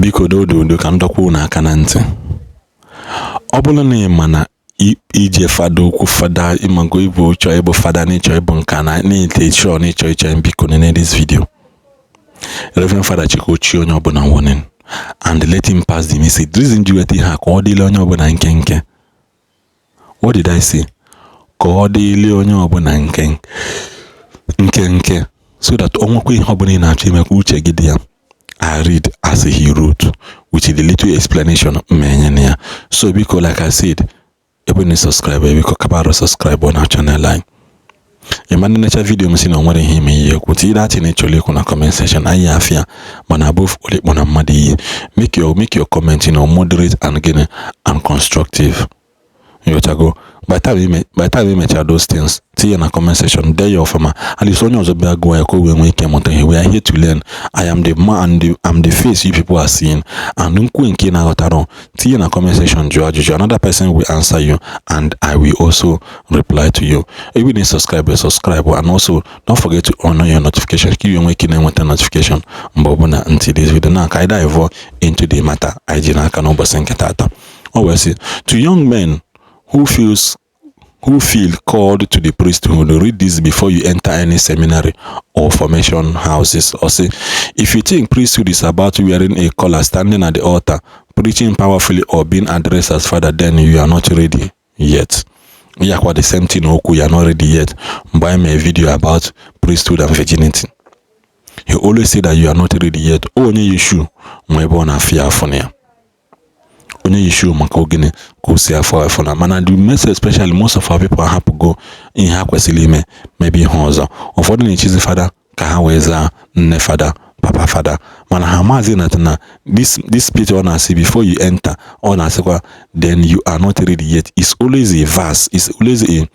biko dodo ka ndọkwa na aka na ntị. Ọ bụrụ na ị ma na ije fada okwu fada ịmago ịbụ chọọ ịbụ fada na ịchọ ịbụ nka na n'ite chọọ na ịchọ iche biko nene this video. Reverend Father Chikochi onye ọbụla warning and let him pass the message. The reason you wete ha ka ọ dịle onye ọbụla nke. What did I say? Ka ọ dịle onye ọbụla nke so that onwekwa ihe ọbụla ị na-achọ ime ka uche gị dị ya. I read as he wrote with the little explanation menye. So because like I said, everyone subscribe, because kabaro subscribe on our channel line. A man nature video missing on what him here could see that in actually on a comment section. I afia man above only one madi. Make your comment moderate and again and constructive. You go by time we make those things. See in a comment section there your farmer and it's only also go when we came on here. We are here to learn. I am the man I'm the face you people are seeing and see in a comment section George another person will answer you and I will also reply to you. Even if subscribe and also don't forget to honor your notification. Keep you waking with a notification until this video now I dive into the matter. I always to young men who feel called to the priesthood, read this before you enter any seminary or formation houses. Or say, if you think priesthood is about wearing a collar, standing at the altar, preaching powerfully, or being addressed as father, then you are not ready yet. Yeah, the same thing, you are not ready yet. Buy me a video about priesthood and virginity. He always say that you are not ready yet. Only issue, my born a fear for you. Only issue makogene go see for man do mess especially most of our people have to go in hakwesilime maybe hoza of the chizi father ka ha weza nne father papa father man hamazi na this speech on see before you enter on asekwa then you are not ready yet. It's always a verse, it's always a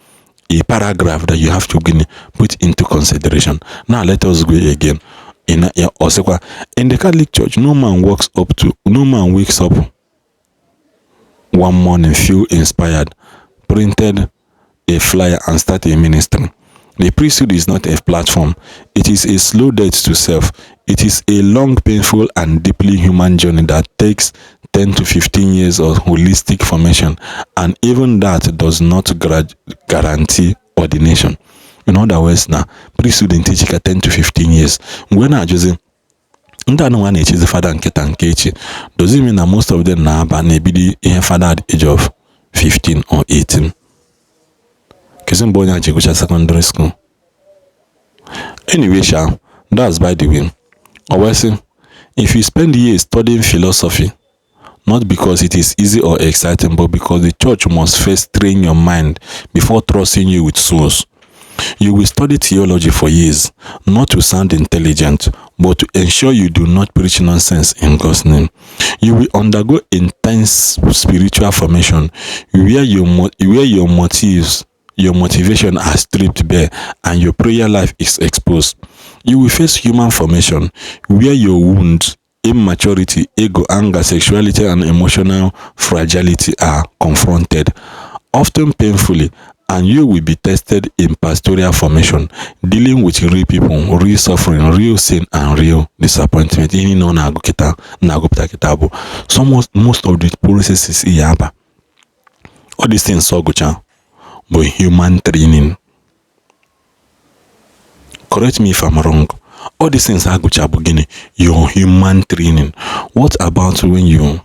paragraph that you have to put into consideration. Now let us go again in the Catholic Church. No man wakes up one morning feel inspired, printed a flyer and started a ministry. The priesthood is not a platform. It is a slow death to self. It is a long, painful and deeply human journey that takes 10 to 15 years of holistic formation, and even that does not guarantee ordination. In other words, now priesthood in teaching 10 to 15 years. When I just one is the father and Ketankechi. Does it mean that most of them now be a father at the age of 15 or 18? Kissing boy at secondary school. Anyway, that's by the way. Always, if you spend years studying philosophy, not because it is easy or exciting, but because the church must first train your mind before trusting you with souls. You will study theology for years, not to sound intelligent, but to ensure you do not preach nonsense in God's name. You will undergo intense spiritual formation, where your motivation are stripped bare, and your prayer life is exposed. You will face human formation, where your wounds, immaturity, ego, anger, sexuality, and emotional fragility are confronted, often painfully. And you will be tested in pastoral formation, dealing with real people, real suffering, real sin, and real disappointment. So most of the processes here, all these things so good, but human training. Correct me if I'm wrong. All these things are good, your human training. What about when you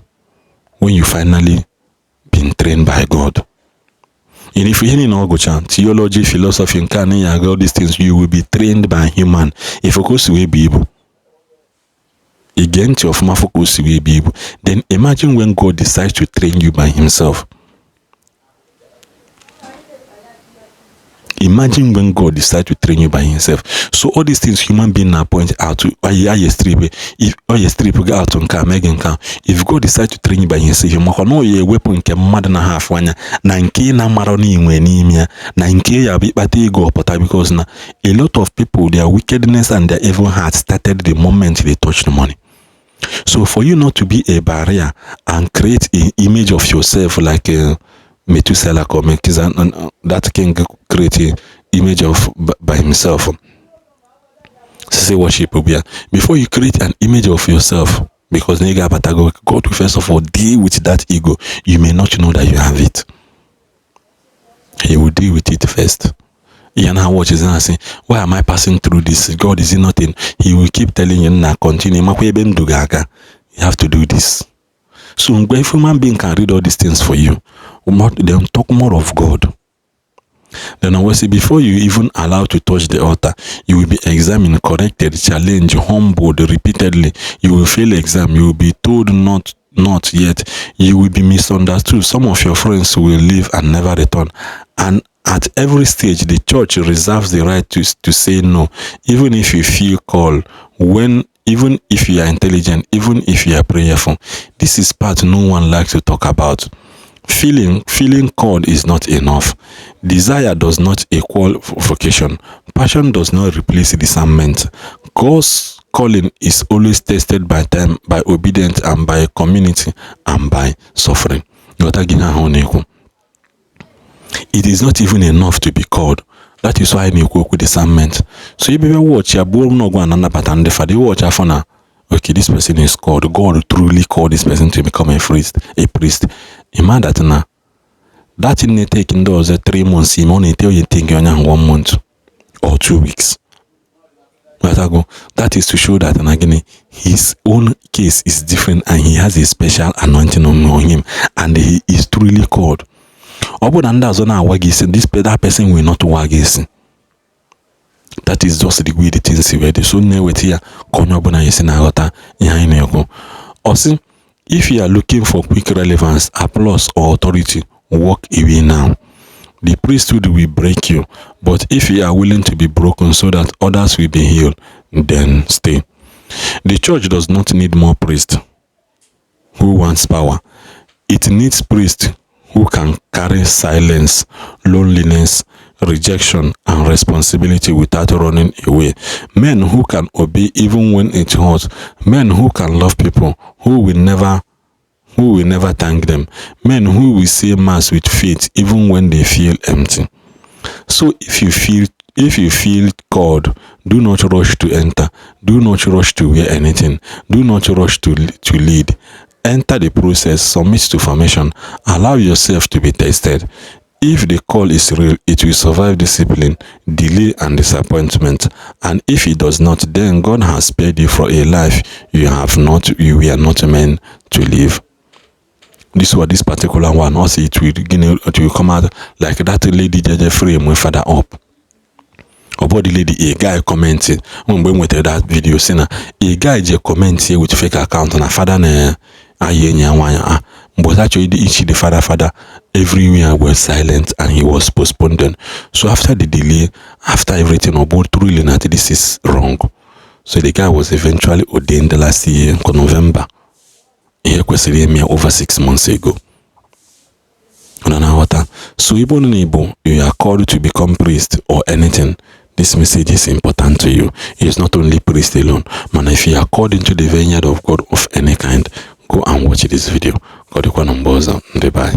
finally been trained by God? And if you hear no go theology, philosophy, and all these things, you will be trained by human. If of course we be able, again, of my focus we be able. Then imagine when God decides to train you by Himself. Imagine when God decides to train you by Himself. So all these things human being now point out to if out on if God decides to train you by Himself, you must know a weapon can mother na half one na nke na maroni when na nke ya be ego because now a lot of people, their wickedness and their evil heart started the moment they touch the money. So for you not to be a barrier and create an image of yourself like Methuselah or Melchizedek, that can create an image of by himself. Say worship before you create an image of yourself, because nigga batago, God will first of all deal with that ego. You may not know that you have it. He will deal with it first. You know, watch is and say, why am I passing through this? God, is it nothing? He will keep telling you, now continue. You have to do this. So if human being can read all these things for you, then talk more of God. Then I will say, before you even allow to touch the altar, you will be examined, corrected, challenged, humbled repeatedly. You will fail exam. You will be told not yet. You will be misunderstood. Some of your friends will leave and never return. And at every stage, the church reserves the right to say no, even if you feel called, even if you are intelligent, even if you are prayerful. This is part no one likes to talk about. Feeling called is not enough. Desire does not equal vocation. Passion does not replace discernment. God's calling is always tested by time, by obedience, and by community, and by suffering. It is not even enough to be called. That is why I need with discernment. So if you watch your boom no go another pattern, the for the watch after okay, this person is called. God truly called this person to become a priest. Imagine that now. That in the taking those 3 months, you only tell you think you're 1 month or 2 weeks. That is to show that and again his own case is different and he has a special anointing on him and he is truly called. That person will not work. That is just the way the things are. So if you are looking for quick relevance, applause, or authority, walk away now. The priesthood will break you, but if you are willing to be broken so that others will be healed, then stay. The church does not need more priests who wants power. It needs priests who can carry silence, loneliness, rejection, and responsibility without running away. Men who can obey even when it hurts. Men who can love people, who will never thank them. Men who will say mass with faith even when they feel empty. So if you feel called, do not rush to enter. Do not rush to wear anything. Do not rush to lead. Enter the process, submit to formation, allow yourself to be tested. If the call is real, it will survive discipline, delay, and disappointment. And if it does not, then God has spared you for a life you were not meant to live. This particular one, also it will come out like that lady Jeje frame with father up. About the lady, a guy commented when we went to that video, saying a guy just comment here with fake account and a father but actually the father everywhere was silent and he was postponed. So after the delay, after everything, about truly that this is wrong. So the guy was eventually ordained the last year in November. Over 6 months ago. So even in Igbo, you are called to become priest or anything. This message is important to you. It is not only priest alone. Man, if you are called into the vineyard of God of any kind, go and watch this video. God, bye.